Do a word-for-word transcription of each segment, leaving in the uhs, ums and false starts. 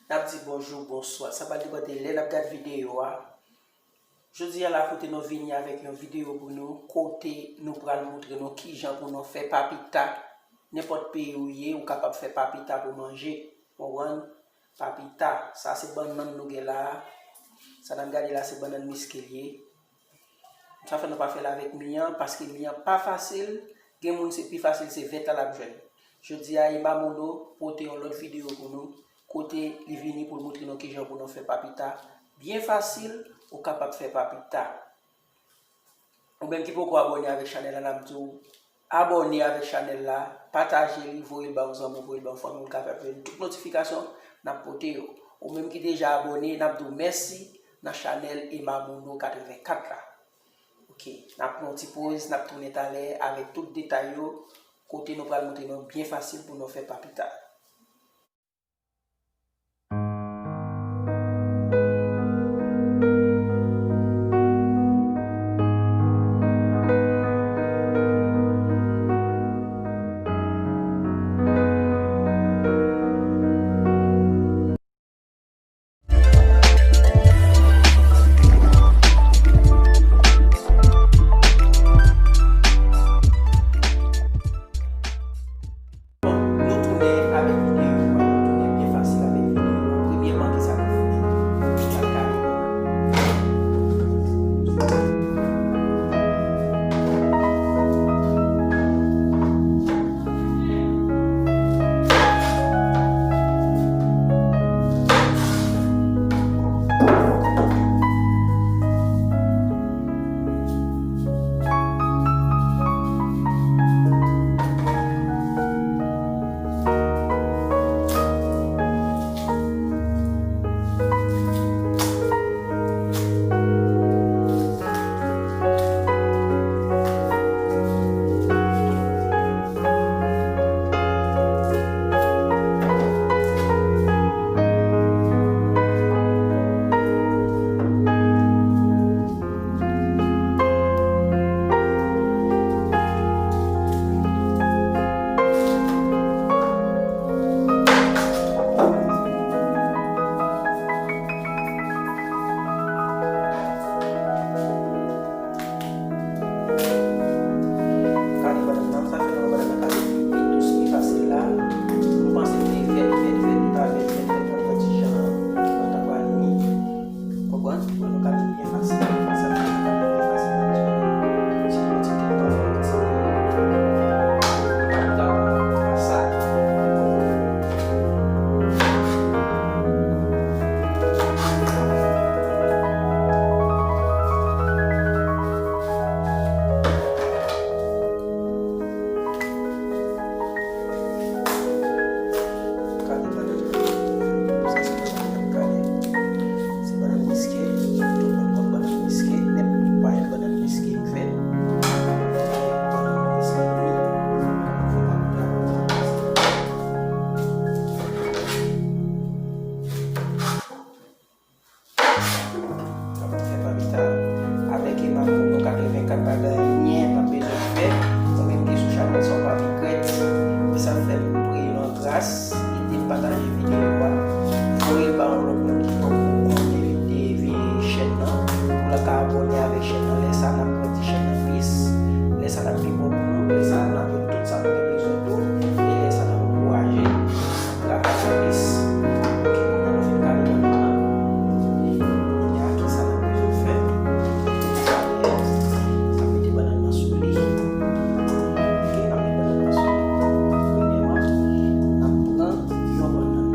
N ap di bonjou, bonswa. Sa pral depann de lè n ap gade videyo a. Jodi a la kote nou vini avèk yon videyo pou nou, kote nou pral montre nou kijan pou nou fè papita. Nenpòt peyi ou ye, ou kapab fè papita pou manje. Konprann? Papita, sa se bannann nou gen la a. Sa n ap gade la se bannann miske l ye. Sa fè nou pa fè l avèk mi an, paske mi an pa fasil. Gen moun se pi fasil, se vèt la l ap jwenn. Jodi a, Emma Mono pote yon lòt videyo pou nou, kote li vini pou l montre nou kijan pou nou fè papita. Byen fasil, ou kapab fè papita. Ou menm ki poko abòne avèk chanèl la, n ap di w abòne avèk chanèl la, pataje li, voye l ba yon zanmi w, voye l ba yon fanmi w, l kapab jwenn tout notifikasyon n ap pote yo. Ou menm ki deja abòne, n ap di w mèsi nan chanèl Emma Mono katrevenkat la. Ok, n ap pran yon ti poz, n ap tounen talè avèk tout detay yo, kote nou pral montre nou byen fasil pou nou fè papita. Bon, nou tounen avèk videyo a, nou tounen byen fasil avèk videyo a. Premyèman, kisa nou fè? Nou pral kare. Kale bannann nan, sa fè nan bannann nan kale pi dous, pi fasil la. M panse m te fè l vèt, vèt, li pa vèt, vèt, vèt, konn yon ti jan, konn ta pral mi. Konprann? Bon, nou kale byen fasil. Sa fè nou kale byen fasil. Ti pwodui ki nou pa fè, ti pwodui. Pa ta sa. Kale bannann nan. Sa se bannann n ap kale. Se bannann miske. Tout moun konn bannann miske. Nenpòt payèt bannann miske fèt. Bannann miske mi. Fè pa pita. Fè papita avèk Emma Mono katrevenkat, pa gen anyen n ap bezwen fè. Ou menm ki sou chanèl sa, ou pa regrèt. Kisa k fè m priye nou an gras, ede m pataje videyo a. Voye l ba yon lòt moun ki poko konnen li te veye chèn nan, pou l ka abòne avèk chèn nan. Lè sa, n ap grandi chèn nan plis. Lè sa, n ap pi bon pou nou. Lè sa, n ap jwenn tout sa nou te bezwen tou. E lè sa, n ap ankouraje. Travay la plis. Ok, kounye a nou fin kale bannann nan. Kounye a, kisa n ap bezwen fè? N ap mete bannann nan sou li. Ok, n ap mete bannann nan sou li. Premyèman, n ap pran yon bannann.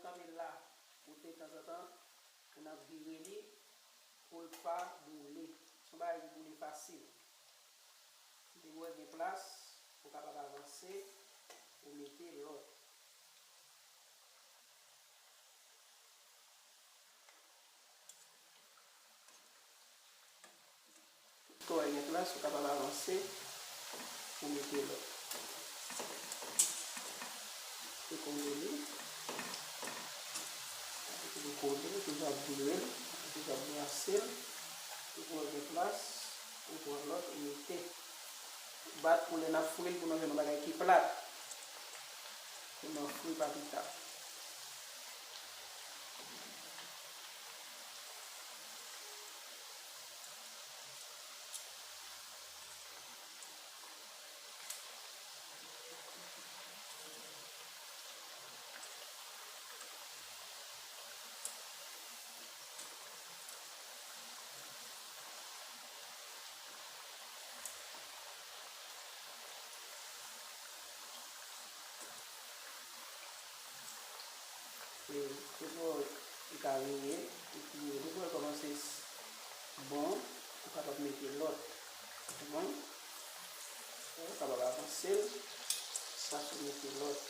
Tann li la, kote tanzantan, pou n ap vire li, pou l pa boule. Se yon bagay ki boule fasil. Depi w wè gen plas, ou kapab avanse, ou mete lòt. Tout kò a gen plas, ou kapab avanse pou mete lòt. Ou kole li. Ou kole, ou toujou ap vire l, ou toujou ap brase l. Tout kò a gen plas, ou pran lòt, ou mete. Bat pou lè n ap fri l pou nou jwenn yon bagay ki plat. Pou nou fri pa pita. E, tout bò, li ka vire, li vire, tout bò, li kòmanse bon, ou kapab mete lòt. Bon, ou kapab avanse l, sa sou mete lòt.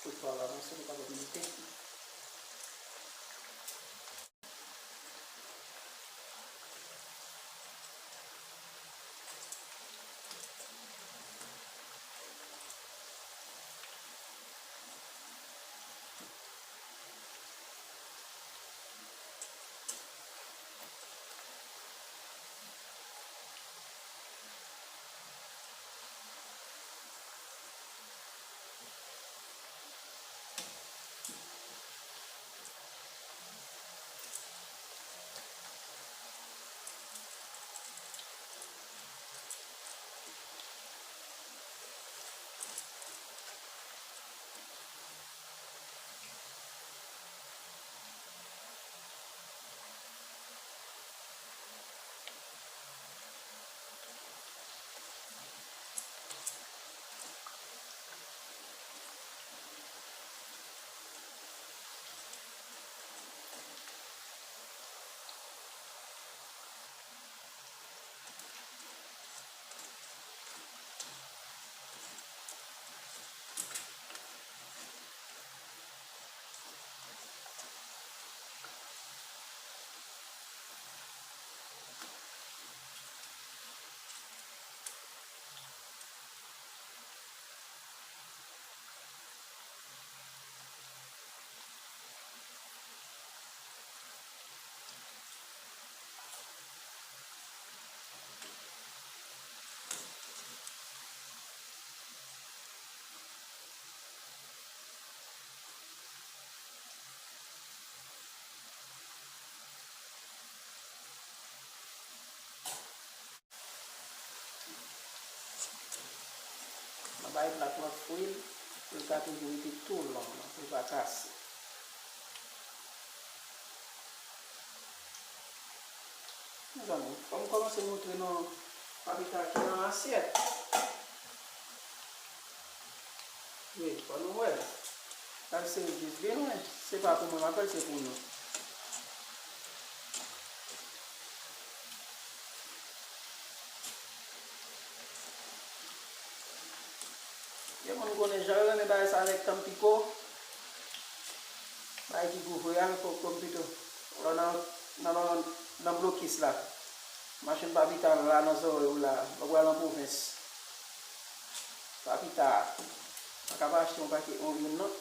Tout bò, avanse l, ou kapab mete. Mwen bay plat lan fri l, pou l ka toujou rete tou long, pou l pa kase. Mezanmi, fò m kòmanse montre nou papita ki nan asyèt. Wi, fò nou wè l. L ap sere jis byen lwen. Se pa pou mwen m ap fè l, se pou nou. Gen moun konnen jan yo renmen bagay sa avèk tanpiko. Bagay ki gou vre a, kòm pito. Nan, nan, nan, nan blokis la. Machann papita la nan zòrèy ou la. Lè w pral nan pwovens. Papita a. Pa ka pa achte yon pakèt yon youn non.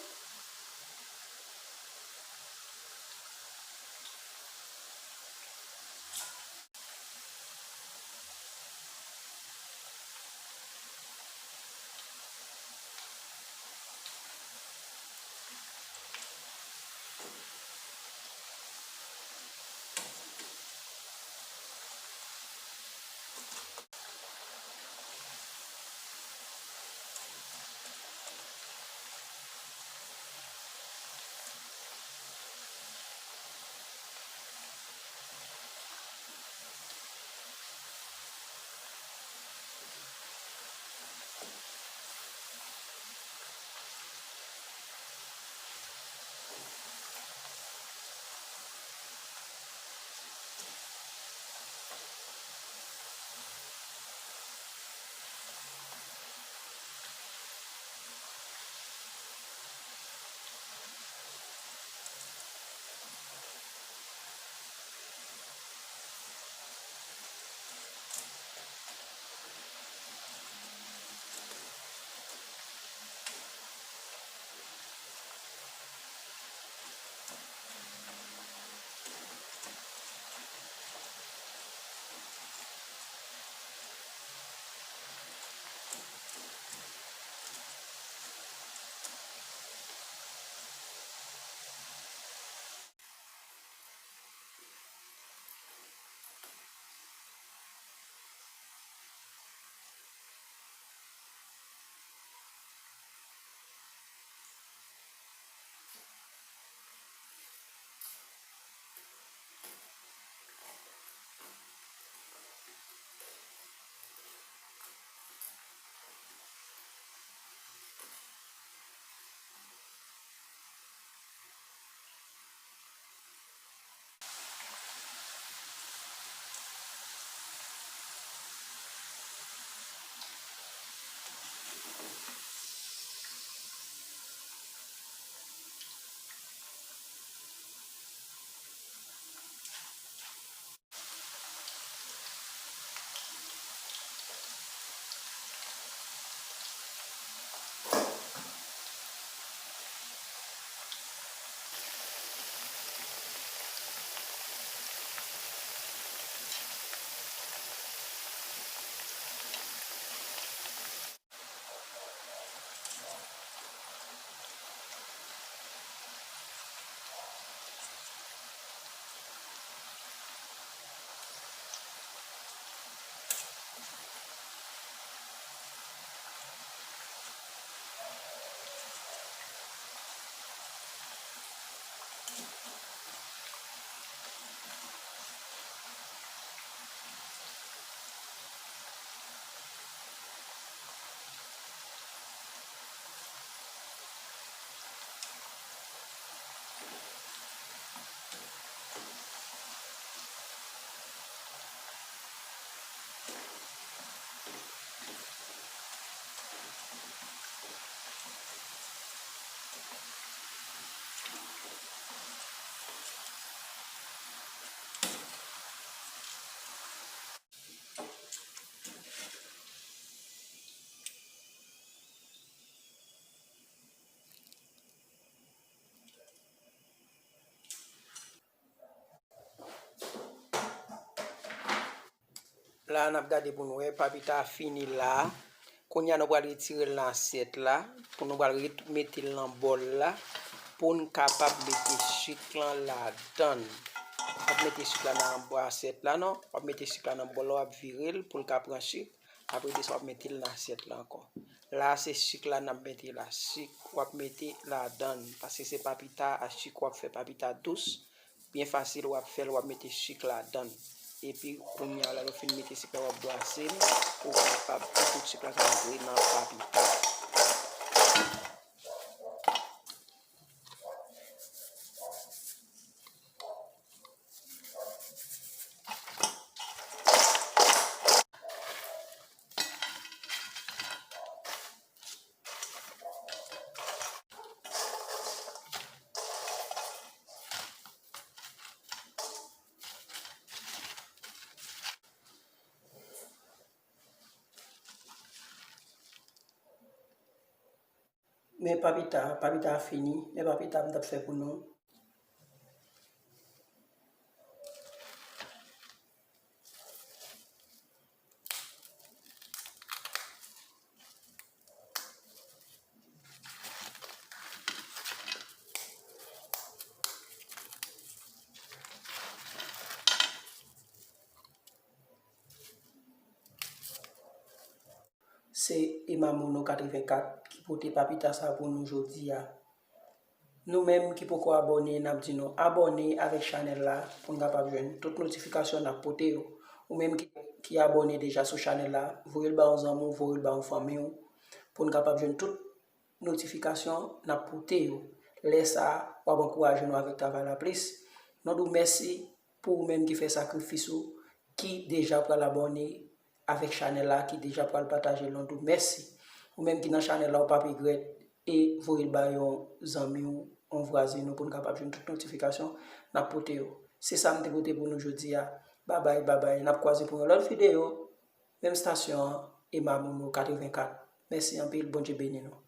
La, n ap gade pou n wè, papita a fini la. Kounye a, nou pral retire l nan asyèt la, pou nou pral ret-, mete l nan bòl la, pou n kapab mete chik lan ladan l. W ap mete chik la nan asyèt la, non? W ap mete chik la nan bòl la, w ap vire l pou l ka pran chik. Apre de sa, w ap mete l nan asyèt la ankò. La, se chik la n ap mete la. Chik w ap mete ladan l, paske se papita a chik w ap fè, papita dous. Byen fasil, w ap fè l, w ap mete chik ladan l. Epi, kounye a, lè w fin mete chik la, w ap brase l, pou w kapab, pou tout chik la ka rantre nan papita. Men papita, papita a fini, men papita m t ap fè pou nou. Se Emamono katrevenkat ki pote papita sa pou nou jodi a. Nou menm ki poko abòne, n ap di nou abòne avèk chanèl la pou n kapab jwenn tout notifikasyon n ap pote yo. Ou menm ki, ki abòne deja sou chanèl la, voye l ba yon zanmi w, voye l ba yon fanmi w, pou n kapab jwenn tout notifikasyon n ap pote yo. Lè sa a, w ap ankouraje nou avèk travay la plis. Nou di w mèsi pou ou menm ki fè sakrifis ou, ki deja pral abòne avèk chanèl la, ki deja pral pataje l, nou di w mèsi. Ou menm ki nan chanèl la, ou p ap regrèt e voye l ba yon zanmi w, yon vwazen ou pou n kapab jwenn tout notifikasyon n ap pote yo. Se sa m te pote pou nou jodi a. Babay, babay. N ap kwaze pou yon lòt videyo. Menm estasyon an, Emamono katrevenkat. Mèsi anpil, Bondye beni nou.